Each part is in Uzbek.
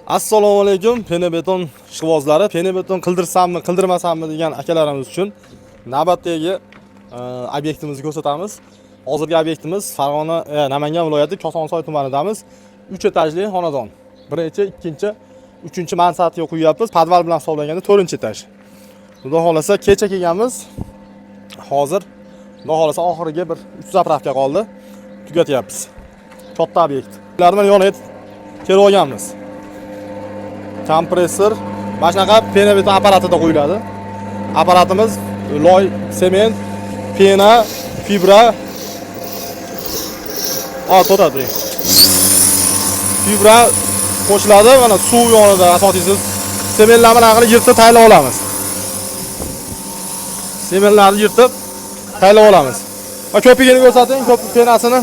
Assalomu alaykum, penobeton ishqibozlari. Penobeton qildirsammi, qildirmasammi degan akalarimiz uchun navbatdagi obyektimizni ko'rsatamiz. Hozirgi obyektimiz Farg'ona, Namangan viloyati Kosonsoy tumanidamiz. 3 etajli xonadon. Birinchi, ikkinchi, uchinchi mansardga quyapmiz. Podval bilan hisoblanganda 4-etaj. Xudo xolasa kecha kelganmiz. Hozir xudo xolasa oxiriga bir 3 zapravka qoldi. Tugatyapmiz. Katta obyekt. Ularni mana yoniga terib olganmiz. Kompressor mana shunaqa penobeton apparatida qo'yiladi. Apparatimiz loy, sement, pena, fibra. To'xtab turing. Fibra qo'shiladi, mana suv yonida asosiysi sementlarni mana qilib yirtib tayyorlab olamiz. Sementlarni yirtib tayyorlab olamiz. Va ko'pigini ko'rsating, ko'pik penasini.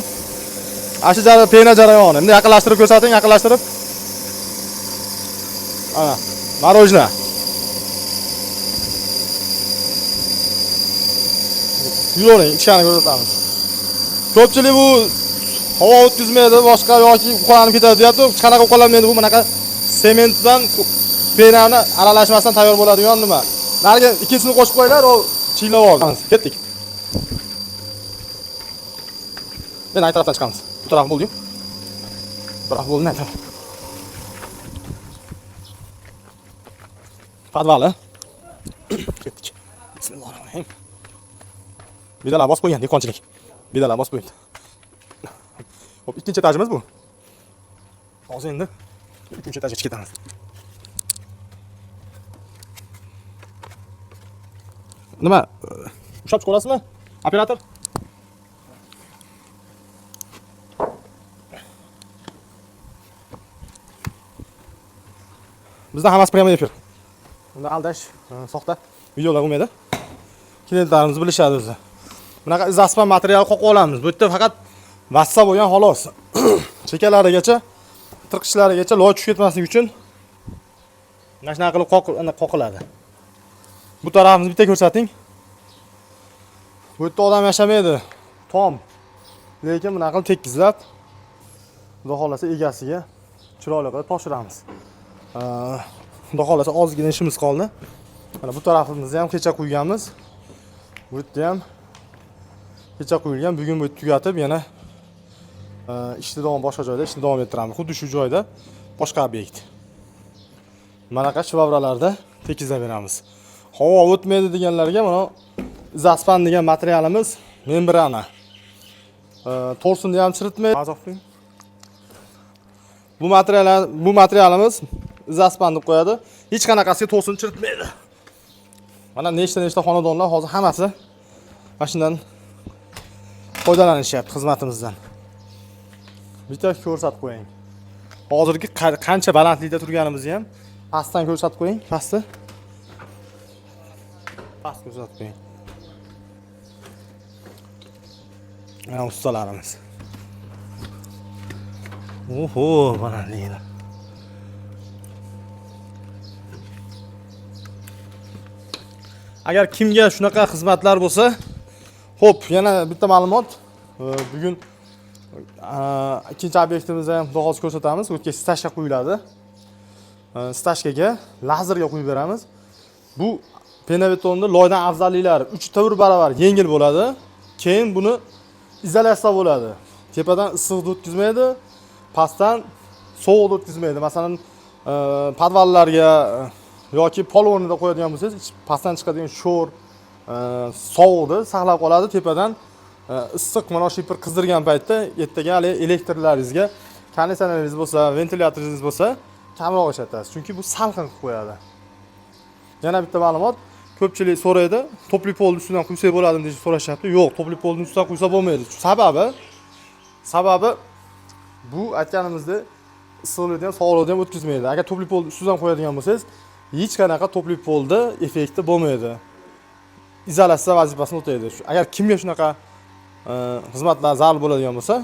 Ana shu pena jarayoni. Endi yaqinlashtirib ko'rsating, yaqinlashtirib. Ana, мороженое. Yuravering, ichkarini ko'rsatamiz. Ko'pchilik bu havo o'tkazmaydi, boshqa yoki uqalanib ketadi deyapti. Hech qanaqa uqalanmaydi. Bu bunaqa sementdan penani aralashmasdan tayyor bo'ladigan nima. Nariga ikkinchisini qo'shib qo'yinglar, u chiylab oldi. Ketdik. Endi ay tarafdan chiqamiz. Bu taraf bo'ldi-yu. Bu taraf bo'ldi, nari taraf. Podvali. Ketdik. Bismillahirrohmanirrohim. Vidalar bosib qo'ygan dehqonchilik. Vidalar bosib qo'yibdi. Xo'p, ikkinchi etajimiz bu. Hozir endi uchinchi etajga chiqib ketamiz. Nima? Ushlab chiqa olasizmi? Operator? Bizda hammasi прямой efir. Unda aldash, soxta videolar bo'lmaydi. Klientlarimiz bilishadi o'zi. Bunaqa izaspan material qoqib olamiz. Bu yerda faqat vassa bo'lgan xolos. Chekalarigacha, tirqishlarigacha loy tushib ketmasligi uchun mana shunaqa qilib qoqiladi. Bu tarafimizni bitta ko'rsating. Bu yerda odam yashamaydi. Tom. Lekin bunaqa qilib tekizlab, Xudo xolasa egasiga chiroyli qilib topshiramiz. Xudo xolasa ozgina ishimiz qoldi. Mana bu tarafimizni ham kecha quyganmiz. Bu yerda ham kecha quyilgan. Bugun bu tugatib yana ishni davom boshqa joyda ishni davom ettiramiz. Xuddi shu joyda boshqa obyekt. Manaqa shvavralarda tekizlab beramiz. Havo o'tmaydi deganlarga mana izaspan degan materialimiz membrana. To'rsinni ham chiritmaydi. Bu materialimiz izaspan deb qo'yadi. Hech qanaqasiga to'rsin chiritmaydi. Mana nechta xonadonlar hozir hammasi mana shundan foydalanishyapti xizmatimizdan. Bitta ko'rsatib qo'ying. Hozirgi qancha balandlikda turganimizni ham pastdan ko'rsatib qo'ying, pastda. Past ko'rsatib qo'ying. Mana ustalarimiz. Oho, balandlikda. Agar kimga shunaqa xizmatlar bo'lsa, xo'p, yana bitta ma'lumot. Bugun ikkinchi obyektimizni ham xudo xohlasa ko'rsatamiz. U yerga stashka quyiladi. Stashkaga lazerga quyib beramiz. Bu penobetonni loydan afzalliklari 3-4 barobar yengil bo'ladi. Keyin buni izolyatsiya bo'ladi. Tepadan issiqni o'tkazmaydi, pastdan sovuqni o'tkazmaydi. Masalan, podvallarga yoki pol o'rnida qo'yadigan bo'lsangiz, pastdan chiqadigan sho'r, sovuqni saqlab qoladi. Tepadan issiq mana shu bir qizdirgan paytda ertaga hali elektrlaringizga, konditsioneringiz bo'lsa, ventilyatoringiz bo'lsa, kamroq ishlatasiz. Chunki bu salqin qilib qo'yadi. Yana bitta ma'lumot, ko'pchilik so'raydi, topli polni ustidan quysak bo'ladimi deb so'rashyapti. Yo'q, topli polni ustidan quysa bo'lmaydi. Sababi bu aytganimizdek issiqlikni ham, sovuqlikni ham o'tkazmaydi. Agar topli polni ustidan qo'yadigan bo'lsangiz, hech qanaqa topli polda effekti bo'lmaydi. Izolyatsiya vazifasini o'taydi. Agar kimga shunaqa xizmatlar zarur bo'ladigan bo'lsa,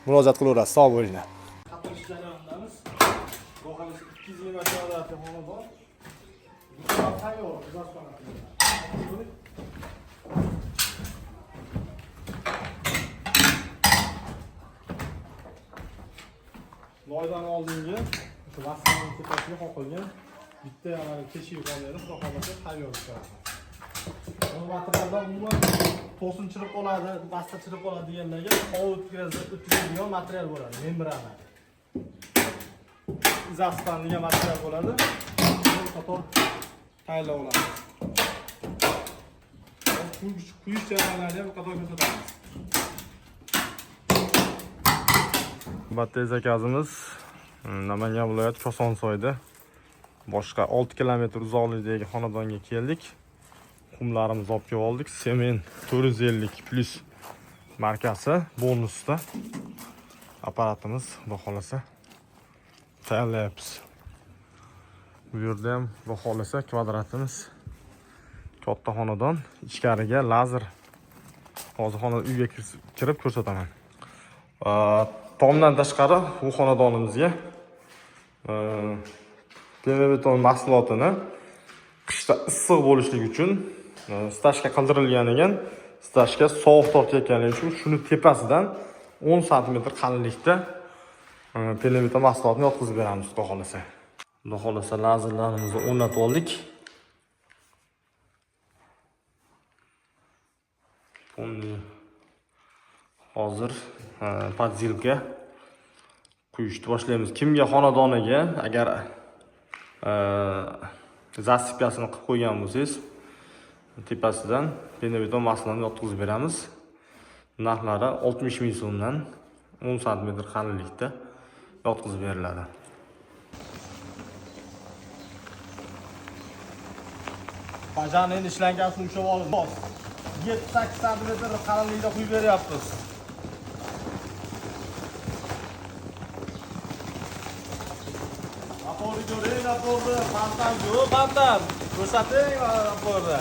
murojaat qilaverasiz. Sog' bo'linglar. Qatirish jarayonidamiz. Ro'yxatimiz 220 kvadratli xonadon. Bu taraf tayyor, Loydan oldingi Shu vastani tepasiga qoqilgan bitta mana teshigi qolgan, xudo xohlasa tayyor bo'ladi. Bu materialdan umuman to'sin chirib qoladi, basta chirib qoladi deganlarga havo o'tkazadigan material bo'ladi, membrana. Izaspan degan material bo'ladi. Bir qator tayyorlab olamiz. Quyish jarayonlarini ham bir qator ko'rsatamiz. Albatta zakazimiz Namangan viloyati Kosonsoyda boshqa 6 kilometr uzoqlikdagi xonadonga keldik. Qumlarimizni olib kelib oldik. Sement 450 plus markasi bonusda. Apparatimiz xudo xohlasa tayyorlayapmiz. Bu yerda ham xudo xohlasa kvadratimiz katta xonadon. Ichkariga lazer hozir xona uyga kirib ko'rsataman. Tomdan tashqari bu xonadonimizga penobeton mahsulotini qishda issiq bo'lishligi uchun стяжка qildirilgan ekan. Стяжка sovuq tortayotganligi uchun shuni tepasidan 10 santimetr qalinlikda penobeton mahsulotini yotqizib beramiz xudo xohlasa. Xudo xohlasa lazerlarimizni o'rnatib oldik. Полный hozir подзилка quyishni boshlaymiz. Kimga xonadoniga agar засыпка sini qilib qo'ygan bo'lsangiz, tepasidan penobeton mahsulotini yotqizib beramiz. Narxlari 60 ming so'mdan 10 santimetr qalinlikda yotqizib beriladi. Pajani endi ishlankasini ushlab olib, 7-8 santimetr qalinlikda quyib beryapmiz. Naporni ko'ring, naporni, fontan yo'q, fontan. Ko'rsating naporni.